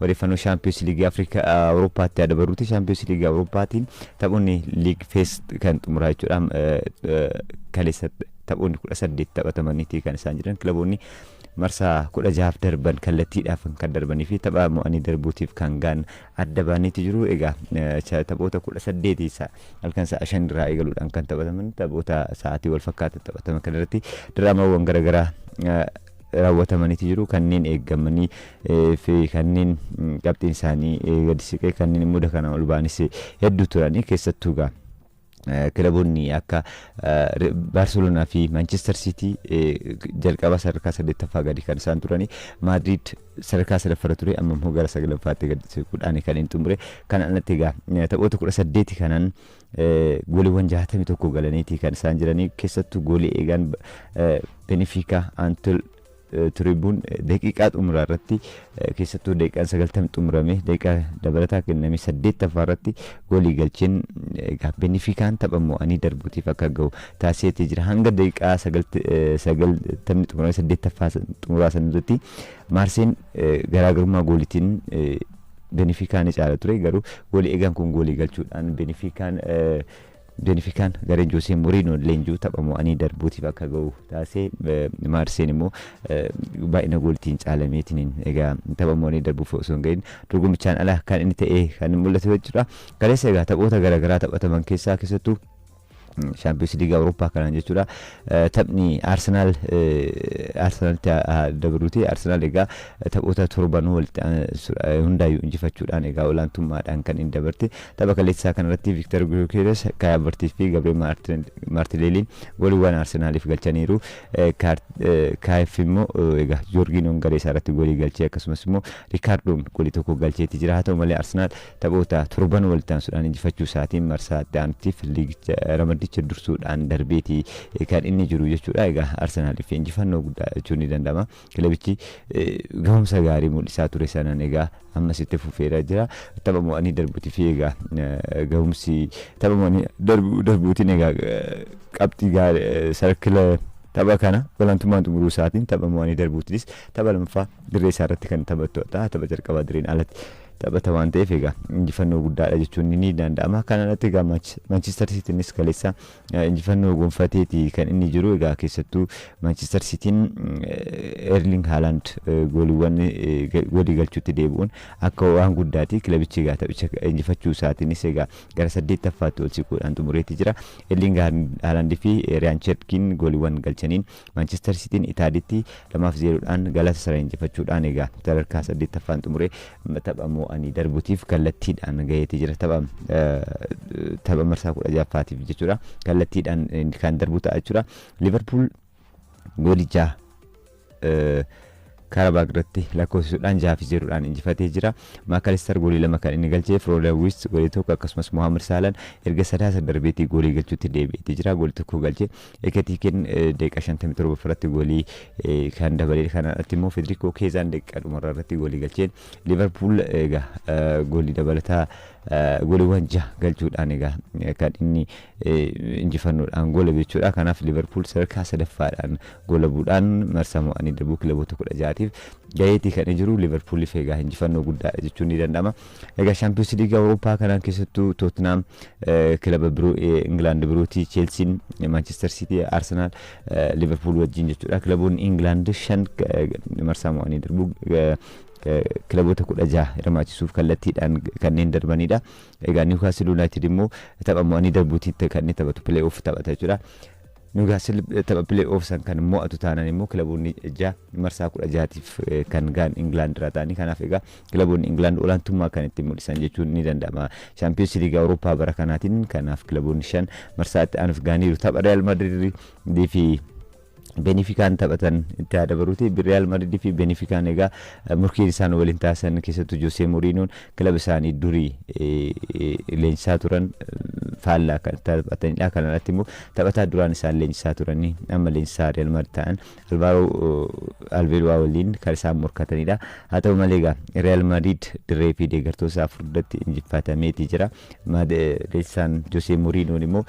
Odeeffannoo Shaampiyoons Liigii Afrikaa Awurooppaatti dabaluuti. Shaampiyoons Liigii Awurooppaatiin taphoonni league phase kan xumuraa jechuudha. Kaleessa taphoonni 18 taphatamaniiti kan isaan jiran. Kilaboonni marsaa 16f darban kallattiidhaaf kan darbanii fi tapha mo'anii darbuutiif kan gaan adda baaniitu jiru. Egaa taphoota 18 halkan sa'a 5 irraa eegaluudhaan kan taphataman, taphoota sa'aatii wal fakkaatan taphataman kanarratti diraamaawwan garaagaraa raawwatamaniitu jiru. Kanneen eeggamanii fi kanneen qabxiin isaanii gadi siqee, kanneen immoo kanaan ol ba'anis hedduu turanii. Keessattuu gaa kilaboonni akka Baarseloonaa fi Maanchestar Siitii jalqaba sadarkaa saddeettaffaa gadi kan isaan turanii. Maadriid sadarkaa sadaffaarra ture, amma immoo gara sagalaffaatti gadi siquudhaan kan inni xumure. Kan alatti egaa taphoota 18 kanaan gooliiwwan 61 galaniiti kan isaan jiranii. Keessattuu goolii eegaan Benefiikaa Antol Tiribuun daqiiqaa xumuraa irratti, keessattuu daqiiqaan 90 xumurame daqiiqaa dabalataa kenname saddeettaffaa irratti goolii galcheen, egaa Benefiikaan tapha mo'anii darbuutiif akka gahu taasiseetii jira. Hanga daqiiqaa 90 xumurame saddeettaffaa xumuraa sanarratti Maarseen garaagarummaa goolitiin Benefiikaan ni caala ture, garuu goolii eegaan kun goolii galchuudhaan Benefikaan gareen Joosee Mourinho leenjuu tapha mo'anii darbuutiif akka gahu taasisee. Maarseen immoo baay'ina goolitiin caalameetiin egaa tapha mo'anii darbuuf osoo hin gahin dorgommichaan ala kan inni ta'e kan mul'atu jechuudha. Kaleessa egaa taphoota garaagaraa taphataman keessaa, keessattuu Shaampiyoons Liigii Awurooppaa kanaan jechuudha. Taphni Arsenaal Arsenaalitti dabaluuti. Arsenaal egaa taphoota torbanuu walitti hundaayyuu injifachuudhaan egaa olaantummaadhaan kan inni dabarte. Tapha kaleessaa kanarratti Viktor Gyökeres, Kai Havertz fi Gabriel Martinelliin gooliiwwan Arsenaaliif galchaniiru. Kaayif immoo egaa Joorgiinoon garee isaa irratti goolii galchee, akkasumas immoo Rikaardoon goolii tokko galcheetti jira. Haa ta'u malee, Arsenaal taphoota torban walitti aansuudhaan injifachuu isaatiin marsaa itti aanutiif liigicha ramaddicha dursuudhaan darbeeti kan inni jiru jechuudha. Egaa Arsenaaliif injifannoo guddaa jechuun ni danda'ama. Kilabichi gahumsa gaarii mul'isaa ture sanaan egaa ammas itti fufeera jira. Tapha mo'anii darbuutii fi egaa gahumsi tapha mo'anii darbuutiin egaa qabxii gaarii sarkila tapha kana olaantummaan xumuruu isaatiin tapha mo'anii darbuutiinis tapha lammaffaa dirree isaa irratti kan taphattu ta'a. Tapha jalqabaa dirreen alatti taphata waan ta'eef egaa injifannoo guddaadha jechuun ni danda'ama. Kana alatti egaa Manchester Citynis kaleessa injifannoo gonfateeti kan inni jiru. Egaa keessattuu Manchester Cityn Erling Haaland gooliiwwan goolii galchuutti deebi'uun akka waan guddaati. Kilabichi egaa taphicha injifachuu isaatiinis egaa gara saddeettaffaatti ol siquudhaan xumureeti jira. Erling Haaland fi Riyaan Cherkiin gooliiwwan galchaniin Manchester Cityn Itaaliitti 2-0dhaan Galatasaray injifachuudhaan egaa sadarkaa saddeettaffaan xumuree tapha mo'anii darbuutiif kallattiidhaan gaheeti jira. Tapha marsaa 16ffaatiif jechuudha. Kallattiidhaan kan darbu ta'a jechuudha. Liverpool goolii 6 Karabaag irratti lakkoofsisuudhaan 6-0dhaan injifatee jira. Maakalister goolii lama kan inni galchee, Florian Wirtz goolii tokko, akkasumas Mohamed Salaan erga Sadaasa darbeetii goolii galchuutti deebi'eeti jira. Goolii tokko galchee. Eketiiken daqiiqaa 57 irratti goolii kan dabalee. Kana irratti immoo Federico Keezaan daqiiqaa dhumarraa irratti goolii galcheen Liverpool egaa goolii dabalataa gooliiwwan jaha galchuudhaan egaa kan inni injifannoodhaan goola jechuudha. Kanaaf Liverpool sadarkaa sadaffaadhaan goolabuudhaan marsaa mo'anii darbuu kilaboota 16tiif gaheetii kan jiru. Liverpooliif egaa injifannoo guddaadha jechuun ni danda'ama. Egaa Shaampiyoons Liigii Awurooppaa kanaan keessattuu Tottenham kilaba biroo Ingilaand birootii, Cheelsiin, Manchester City, Arsenal, Liverpool wajjin jechuudha. Kilaboonni Ingilaand shan marsaa mo'anii darbuu kilaboota 16 hirmaachisuuf kallattiidhaan kanneen darbanidha. Egaa Newcastle United immoo tapha mo'anii darbuutiin kan inni taphatu play off taphata jechuudha. Newcastle tapha play off san kan mo'atu taanaan immoo kilaboonni jaha marsaa 16tiif kan gahan Ingilaand irraa ta'anii. Kanaaf egaa kilaboonni Ingilaand olaantummaa kan ittiin mul'isan jechuun ni danda'ama. Shaampiyoons Liigii Awurooppaa bara kanaatiin kanaaf kilaboonni shan marsaa itti aanuuf gahaniiru. Tapha Real Madrid fi Benefikaan taphatan itti haa dabaluuti. Real Madrid fi Benefikaan egaa murkiin isaan waliin taasisan, keessattuu Jose Mourinhoon kilaba isaanii durii leenjisaa turan faallaa kan taphatanidha. Kana irratti immoo taphataa duraan isaan leenjisaa turanii amma leenjisaa Real Madrid ta'an Alvaro Arbeloa waliin kan isaan morkatanidha. Haa ta'u malee egaa Real Madrid dirree fi deeggartoota isaa fuulduratti injifatameeti jira. Leenjisaan Jose Mourinhoon immoo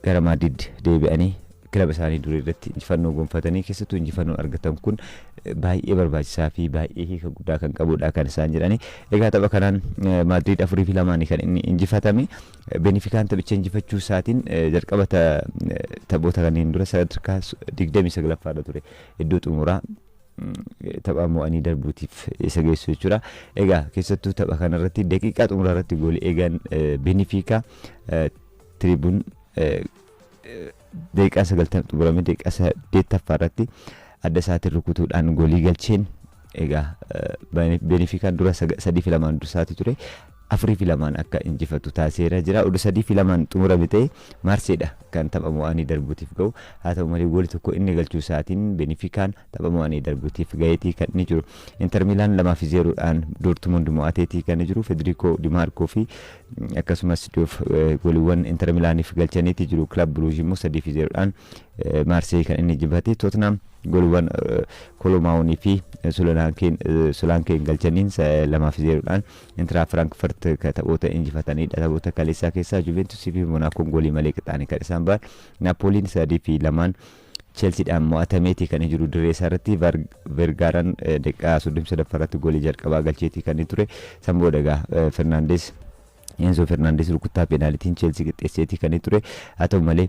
gara Madrid deebi'anii kilaba isaanii durii irratti injifannoo gonfatanii, keessattuu injifannoon argatan kun Baay'ee barbaachisaa fi baay'ee hiika guddaa kan qabudha kan isaan jedhani. Egaa tapha kanaan Maadriid 4-2 kan inni injifatame. Beenifikaan taphicha injifachuu isaatiin jalqaba taphoota kanneen dura sadarkaa 29ffaarra ture, iddoo xumuraa tapha mo'anii darbuutiif isa geessu jechuudha. Egaa keessattuu tapha kanarratti daqiiqaa xumuraa irratti goolii eegan Beenifikaa Tiribuun daqiiqaa 90 xumurame daqiiqaa 8ffaa irratti adda isaatiin rukutuudhaan goolii galcheen, egaa Beenifikaan dura 3-2 dursaati ture, 4-2 akka injifatu taasiseera jira. Oduu 3-2 xumurame ta'e Maarseedha kan tapha mo'anii darbuutiif ga'u. Haa ta'u malee, goolii tokko inni galchuu isaatiin Beenifikaan tapha mo'anii darbuutiif gaheetii kan inni jiru. Inter Miilaan 2-0dhaan Doortmund mo'ateetii kan inni jiru. Federico Di Marco fi akkasumas Diouf gooliiwwan Inter Miilaaniif galchaniitii jiru. Club Brugge immoo 3-0dhaan Maarsee kan inni injifate. Tottenham gooliiwwan Kolomaawunii fi Solaankeen galchaniin 2-0dhaan Intiraa Firankfurt taphoota injifatanidha. Taphoota kaleessaa keessaa Juventusii fi Monaakoon goolii malee qixaanii kan isaan ba'an. Naapooliin 3-2n Chelsiidhaan mo'atameeti kan jiru dirree isaa irratti. Vergaaraan daqiiqaa 33 irratti goolii jalqabaa galcheetii kan inni ture. San booda egaa Fernandes, Enzo Fernandes rukuttaa peenaalitiin Chelsea qixxeesseetii kan inni ture. Haa ta'u malee,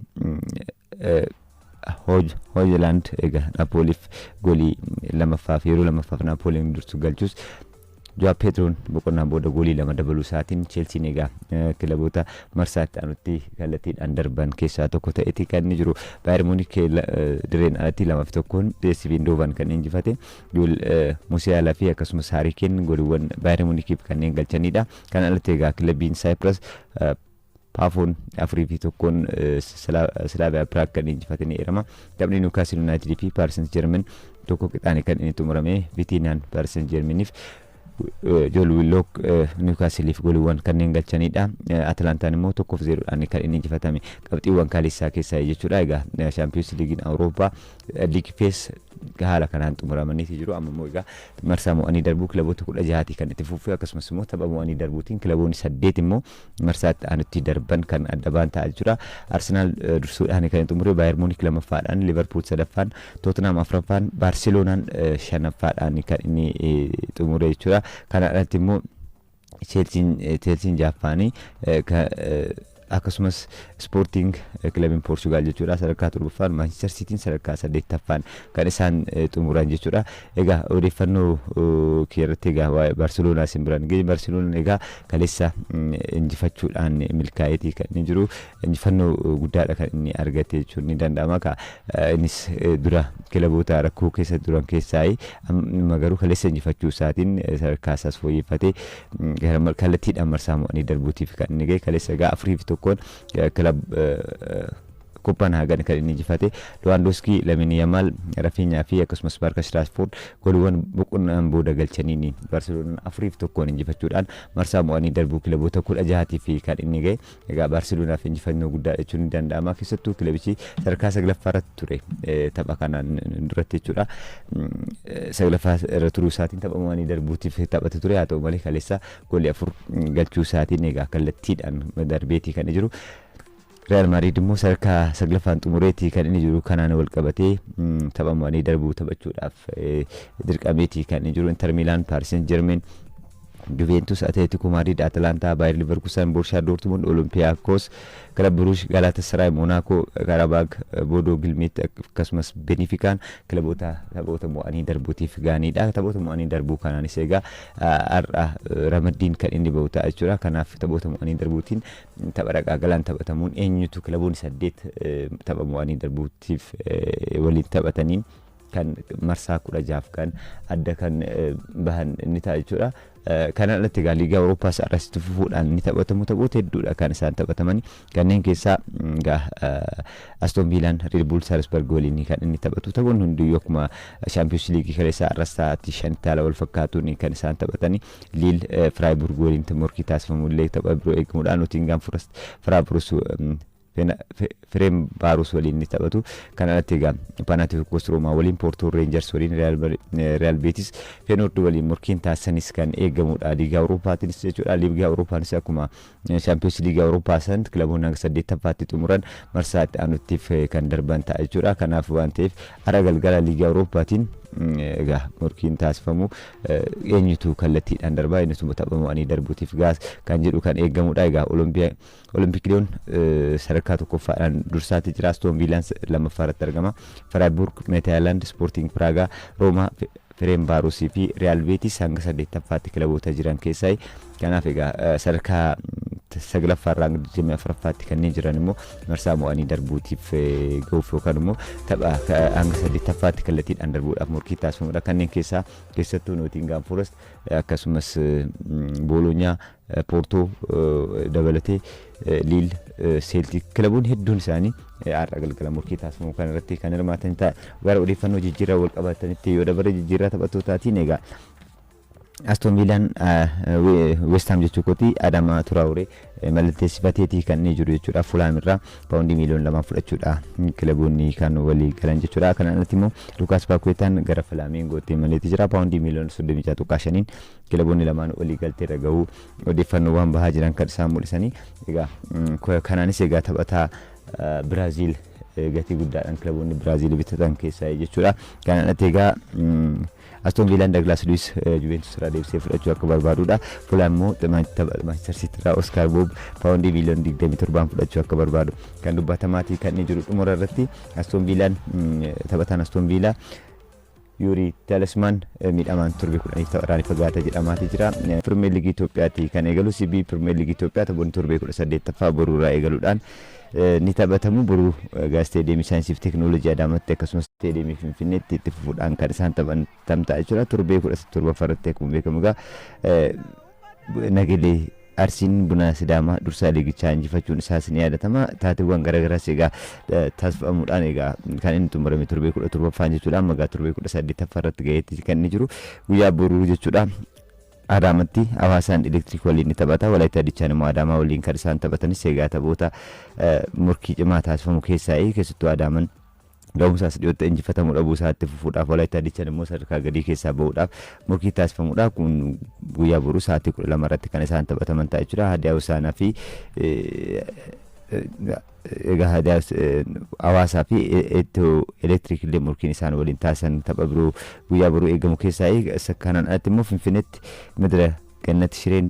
Hoojilaand egaa Naapooliif goolii lammaffaaf, yeroo lammaffaaf Naapooliin dursu galchus, Joao Pedroon boqonnaan booda goolii lama dabaluu isaatiin Chelsiin egaa kilaboota marsaa itti aanutti kallattiidhaan darban keessaa tokko ta'eeti kan inni jiru. Bayern Munich dirreen alatti 2-1n PSV Eindhoven kan injifate. Musiala fi akkasumas Harry Kane gooliiwwan Bayern Munichiif kanneen galchanidha. Kan alatti egaa kilabiin Cyprus Paafoon 4-1n Slavia Prague kan injifate ni eerama. Taphni Newcastle United fi Paris Saint-Germain tokko qixaane kan inni xumurame. Vitinhaan Paris Saint-Germainiif, Joel Willock Newcastleif gooliiwwan kanneen galchanidha. Atalantaan immoo 1-0dhaan kan inni injifatame qabxiiwwan kaleessaa keessaa jechuudha. Egaa Shaampiyoons Liigiin Awurooppaa league phase haala kanaan xumuramaniiti jiru. Amma immoo egaa marsaa mo'anii darbuu kilaboota 16ti kan itti fufee, akkasumas immoo tapha mo'anii darbuutiin kilaboonni saddeet immoo marsaa itti aanutti darban kan adda ba'an ta'a jechuudha. Arsenaal dursuudhaan kan xumure, Baayern Muunik lammaffaadhaan, Liverpool sadaffaan, Tottenham afuraffaan, Baarseloonaan shanaffaadhaan kan inni xumure jechuudha. Kana alatti immoo Cheelsiin jahaffaanii, akkasumas Sporting kilabiin Poorchugaal jechuudha sadarkaa torbaffaan, Maanchister Siitiin sadarkaa saddeettaffaan kan isaan xumuran jechuudha. Egaa odeeffannoo irratti egaa waa'ee Baarseloonaa isin biraan ga'e. Baarseloonaan egaa kaleessa injifachuudhaan milkaa'eetii kan inni jiru, injifannoo guddaadha kan inni argate jechuun ni danda'ama. Innis dura kilaboota rakkoo keessa turan keessaa, amma garuu kaleessa injifachuu isaatiin sadarkaa isaas fooyyeffatee kallattiidhaan marsaa mo'anii darbuutiif kan inni ga'e. Kaleessa egaa 4-1n kilab Kooppenhaagen kan inni injifate. Lewandowski, Lamine Yamal, Rafinha fi akkasumas Marcus Rashford gooliiwwan boqonnaan booda galchaniin Baarseloonaan 4-1n injifachuudhaan marsaa mo'anii darbuu kilaboota 16 fi kan inni ga'e. Egaa Baarseloonaaf injifannoo guddaa jechuun ni danda'ama. Keessattuu kilabichi sadarkaa saglaffaa irratti ture tapha kanaan duratti jechuudha. Saglaffaa irra turuu isaatiin tapha mo'anii darbuutiif taphate ture. Haa ta'u malee, kaleessa goolii afur galchuu isaatiin egaa kallattiidhaan darbeetii kan jiru. Real Madrid immoo sadarkaa saglaffaan xumureetii kan inni jiru. Kanaan wal qabatee tapha mo'anii darbuu taphachuudhaaf dirqameetii kan inni jiru. Inter Milan, Paris Saint-Germain, Juventus, Atletico Madrid, Atalanta, Bayer Leverkusen, Borussia Dortmund, Olympiacos, Club Brugge, Galatasaray, Monaco, Karabag, Bodo Glimt akkasumas Benfican kilaboota taphoota mo'anii darbuutiif ga'anidha. Taphoota mo'anii darbuu kanaanis egaa har'a ramaddiin kan inni bahu ta'a jechuudha. Kanaaf taphoota mo'anii darbuutiin tapha dhaqaa galaan taphatamuun eenyutu kilaboonni saddeet tapha mo'anii darbuutiif waliin taphataniin kan marsaa 16f kan adda kan bahan ni ta'a jechuudha. Kana alatti egaa Liigaa Awurooppaas har'as itti fufuudhaan ni taphatamu. Taphoota hedduudha kan isaan taphataman. Kanneen keessaa egaa Aston Villaan Red Bull Salzburg waliin kan inni taphatu. Taphoonni hundiyyuu akkuma Shaampiyoons Liigii kaleessa har'as sa'aatii 5tti haala wal fakkaatuun kan isaan taphatani. Liil Firaayiburg waliin morkii taasifamu illee tapha biroo eegamuudhaan Nottingham Forest Fireen Baaros waliin ni taphatu. Kana alatti egaa Panathinaikos Roomaa waliin, Poortoo Reenjers waliin, Real Betis Feyenoord waliin morkiin taasisanis kan eegamudha. Liigaa Awurooppaatiinis jechuudha. Liigaa Awurooppaanis akkuma Shaampiyoons Liigaa Awurooppaa san kilaboonni hanga saddeettaffaatti xumuran marsaa itti aanuttiif kan darban ta'a jechuudha. Kanaaf waan ta'eef har'a galgala Liigaa Awurooppaatiin Egaa morkiin taasifamu eenyutu kallattiidhaan darbaa, eenyutu tapha mo'anii darbuutiif gaas kan jedhu kan eegamudha. Egaa Olompik Liyoon sadarkaa tokkoffaadhaan dursaatti jira. Astoon Viilaan lammaffaa irratti argama. Firaayiburg, Meetaayilaand, Ispoortiin Piraagaa, Roomaa, Fireenvaarosii fi Riyaal Beetis hanga saddeettaffaatti kilaboota jiran keessaa. Kanaaf egaa sadarkaa saglaffaa irraa hanga 24ffaatti kanneen jiran immoo marsaa mo'anii darbuutiif gahuuf yookaan immoo tapha hanga saddeettaffaatti kallattiidhaan darbuudhaaf morkii taasifamudha. Kanneen keessaa keessattuu Nootingaam Forest, akkasumas Boolonyaa, Poortoo dabalatee Liil, Seeltik, kilaboonni hedduun isaanii har'a galgala morkii taasifamu kan irratti kan hirmaatan ta'a. Gara odeeffannoo jijjiirraa wal qabatanitti yoo dabare, jijjiirraa taphattootaatiin egaa Aston Viilaan, West Ham jechuu kooti, Adama Turaawuree mallatteessifateetii kan inni jiru jechuudha. Fulaam irraa paawundii miiliyoona 2 fudhachuudha kilaboonni kan walii galan jechuudha. Kanaan alatti immoo Lukaas Paakuwetaan gara Filaamingootti imaleetii jira. Paawundii miiliyoona 36.5n kilaboonni lamaan walii galteerra gahuu odeeffannoowwan bahaa jiran kan isaan mul'isanii. Egaa kanaanis egaa taphataa Biraaziil gatii guddaadhaan kilaboonni Biraaziil bitatan keessaa jechuudha. Kanaan alatti egaa Aston Villaan Douglas Luiz Juventus irraa deebisee fudhachuu akka barbaadudha. Fulham immoo Manchester City irraa Oscar Bob paawundii miiliyoona 27 fudhachuu akka barbaadu kan dubbatamaatii kan inni jiru. Xumura irratti Aston Villaan taphataan Aston Villaa Yuuri Talisman miidhamaan torbee 10f tapharraa ni fagaata jedhamaatii jira. Pirimeer Liigii Itoophiyaatti kan eegalu CBE Pirimeer Liigii Itoophiyaa taphoonni torbee 18ffaa boruurraa eegaluudhaan ni taphatamu. Boruu egaa Isteediyeemii Saayinsii fi Teekinooloojii Adaamaatti akkasumas Isteediyeemii Finfinneetti itti fufuudhaan kan isaan taphan ta'a jechuudha. Torbee 17ffaa irratti akkuma beekamu egaa Nagelee Arsiin Buna Sidaamaa dursaa liigichaa injifachuun isaas ni yaadatama. Taateewwan garaagaraas egaa taasifamuudhaan egaa kan inni xumurame torbee 17ffaan jechuudha. Amma egaa torbee 18ffaa irratti gaheetti kan inni jiru guyyaa boruu jechuudha. Adaamatti Hawaasaan Elektiriik waliin ni taphata. Walaayittaa Dichaan immoo Adaamaa waliin kan isaan taphatanis egaa taphoota morkii cimaa taasifamu keessaa, keessattuu Adaaman ga'umsaas dhiyootti injifatamuu dhabuu isaatti fufuudhaaf, Walaayittaa Dichaan immoo sadarkaa gadii keessaa bahuudhaaf morkii taasifamudha. Kun guyyaa boruu sa'aatii 12 irratti kan isaan taphataman ta'a jechuudha. Hadiyaa Hosaanaa fi egaa Hawaasaa fi Itiyoo Elektiriik illee morkiin isaan waliin taasisan tapha biroo guyyaa boruu eegamu keessaa. Kanaan alatti immoo Finfinneetti Midira Gannati Shireen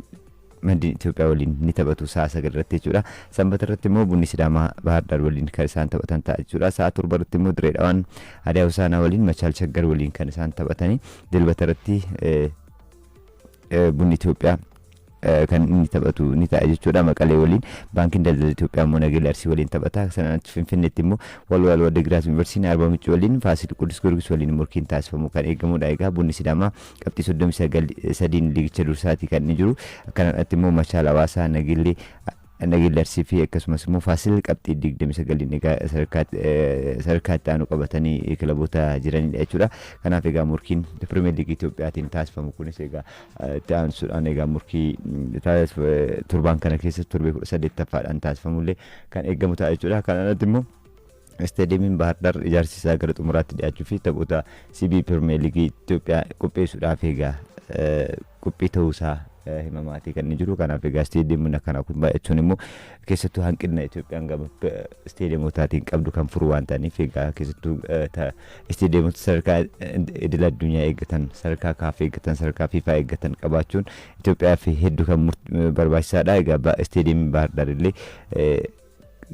Madiin Itoophiyaa waliin ni taphatu sa'a 9 irratti jechuudha. Sanbata irratti immoo Bunni Sidaamaa Baahar waliin kan isaan taphatan ta'a jechuudha. Sa'a 7 irratti immoo Dirree Dhawaan Hadiyaa Hosaanaa waliin, Machaal Shaggar waliin kan isaan taphatanii. Dilbata irratti Bunni Itoophiyaa kan inni taphatu ni ta'a jechuudha. Maqalee waliin, Baankiin Daldala Itoophiyaa immoo Nageellee Arsii waliin taphata. Sanaan achi Finfinneetti immoo Walwal Wadigiraat Yuunivarsiitiin Arbaa Mincii waliin, Faasil Qudus Giyoorgis waliin morkiin taasifamu kan eegamudha. Egaa Bunni Sidaamaa qabxii 33n liigicha dursaatii kan inni jiru. Kanaan alatti immoo Machaal, Hawaasaa, Nageellee Arsii fi akkasumas immoo Faasil qabxii 29n egaa sadarkaa itti aanu qabatanii kilaboota jiranidha jechuudha. Kanaaf egaa morkiin Pirimeer Liigii Itoophiyaatiin taasifamu kunis egaa itti aansuudhaan egaa morkii torbaan kana keessatti torbee 18ffaadhaan taasifamullee kan eegamu ta'a jechuudha. Kanaan alatti immoo Isteediyeemiin Bahar Dar ijaarsi isaa gara xumuraatti dhiyaachuu fi taphoota CBE Pirimeer Liigii Itoophiyaa qopheessuudhaaf egaa qophii ta'uusaa himamaatii kan inni jiru. Kanaaf egaa isteediyeemonni akkanaa kun baay'achuun immoo keessattuu hanqina Itoophiyaan gama isteediyeemotaatiin qabdu kan furu waan ta'aniif, egaa keessattuu isteediyeemota sadarkaa idil addunyaa eeggatan, sadarkaa kaaf eeggatan, sadarkaa fiifaa eeggatan qabaachuun Itoophiyaaf hedduu kan barbaachisaadha. Egaa isteediyeemiin Bahar Dar illee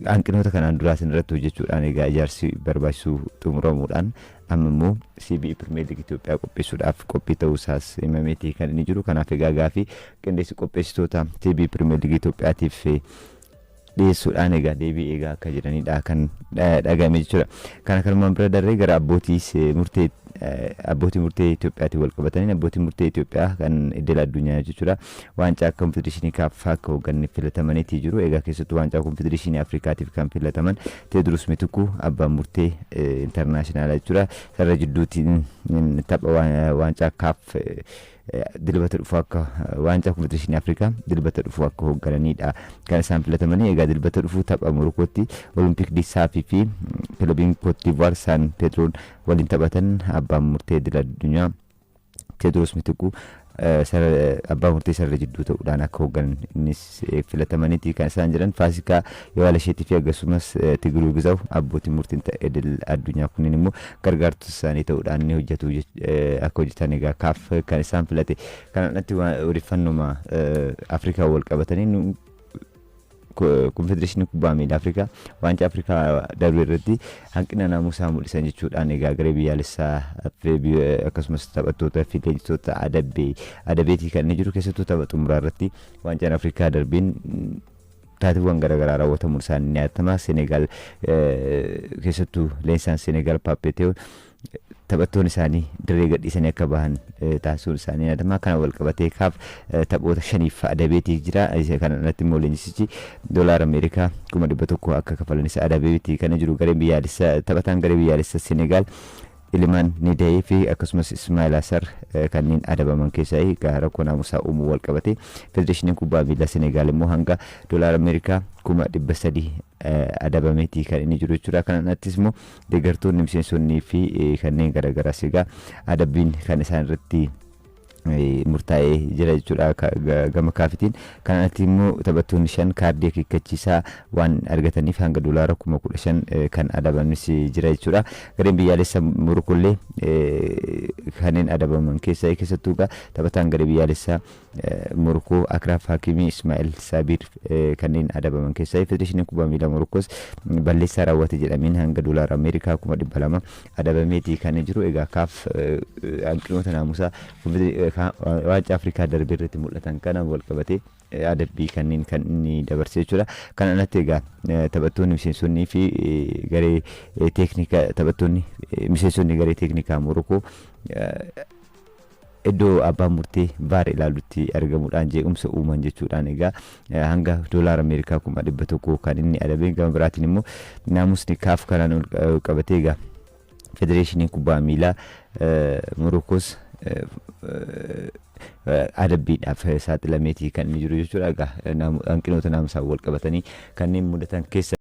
hanqinoota kanaan duraatiin irratti hojjechuudhaan egaa ijaarsi barbaachisu xumuramuudhaan amma immoo CBE Premier League Itoophiyaa qopheessuudhaaf qophii ta'uu isaas himameetii kan inni jiru. Kanaaf egaa gaafii qindeessi qopheessitoota CBE Premier League Itoophiyaatiif dhiyeessuudhaan egaa deebii eegaa akka jiranidha kan dhagahame jechuudha. Kana kanumaan bira darree gara abbootii murtee Itoophiyaatiin wal qabatanii, abbootii murtee Itoophiyaa kan idil addunyaa jechuudha. Waancaa konfedereeshinii kaaf akka hooggananiif filatamaniitii jiru. Egaa keessattuu waancaa konfedereeshinii Afrikaatiif kan filataman Teediroos Mitikuu abbaan murtee international jechuudha. Sarara jidduutiin tapha waancaa kaaf Dilbata dhufu akka waancaa konfedereeshinii Afrikaa Dilbata dhufu akka hooggananidha kan isaan filatamanii. Egaa Dilbata dhufu tapha Morokootti Olompik di Saafii fi kilabiin Koot San Pedroon waliin taphatan abbaan murtee idil addunyaa Teediroos Mitikuu Abbaa murtee sarara jidduu ta'uudhaan akka hoogganan innis filatamaniiti kan isaan jiran. Faasikaa Yawaalasheetii fi akkasumas Tigiruu Gizaw abbootiin murtiin idil addunyaa kunneen immoo gargaartota isaanii ta'uudhaan ni hojjetu, akka hojjetan egaa kaaf kan isaan filate. Kanarratti odeeffannoo Afrikaa wal qabatanii, Konfedereeshinii Kubbaa Miilaa Afrikaa Waancaa Afrikaa darbe irratti hanqina naamusaa mul'isan jechuudhaan egaa garee biyyaalessaa akkasumas taphattoota fi leenjistoota adabeetii kan inni jiru. Keessattuu tapha xumuraa irratti Waancaan Afrikaa darbeen taateewwan garaagaraa raawwatamuun isaanii ni yaadatama. Senegaal keessattuu leensaan Senegaal Pape Thiaw taphattoonni isaanii dirree gadhiisanii akka bahan taasisuun isaanii yaadama. Kana wal qabatee kaaf taphoota 5f adabeetii jira. Kana irratti immoo leenjisichi doolaara Ameerikaa 100,000 akka kafalanis adabeetii kana jiru. Gareen biyyaalessaa, taphataan garee biyyaalessaa Senegaal Ilimaan Nidayee fi akkasumas Ismail Asar kanneen adabaman keessaa egaa rakkoo naamusaa uumuu wal qabate. Federeeshiniin Kubbaa Miilaa Senegaal immoo hanga doolaara Ameerikaa 300,000 adabameetii kan inni jiru jechuudha. Kanattis immoo deeggartoonni, miseensonnii fi kanneen garaagaraas egaa adabbiin kan isaan irratti murtaa'ee jira jechuudha gama kaafitiin. Kanatti immoo taphattoonni 5 kaardii akeekkachiisaa waan argataniif hanga doolaara 15,000 kan adabanis jira jechuudha. Gareen biyyaalessa Morokollee kanneen adabaman keessaa, keessattuu taphataan garee biyyaalessaa Morokoo Akraaf Hakimii, Ismaa'il Saabiir kanneen adabaman keessaa. Federeeshiniin Kubbaa Miilaa Morokoos balleessaa raawwate jedhameen hanga doolaara Ameerikaa 200,000 adabameetii kan jiru. Egaa kaaf hanqinoota naamusaa Waancaa Afrikaa darbe irratti mul'atan kana wal qabatee adabbii kanneen kan inni dabarse jechuudha. Kana alatti egaa taphattoonni, miseensonnii fi garee teeknikaa, taphattoonni, miseensonni garee teeknikaa Morokoo iddoo abbaan murtee VAR ilaalutti argamuudhaan jeequmsa uuman jechuudhaan egaa hanga doolaara Ameerikaa 100,000 kan inni adabe. Gama biraatiin immoo naamusni kaaf kanaan ol qabatee egaa Federeeshiniin Kubbaa Miilaa Morokoos adabbiidhaaf saaxilameetii kan inni jiru jechuudha. Egaa hanqinoota naamusaan wal qabatanii kanneen mudatan keessa.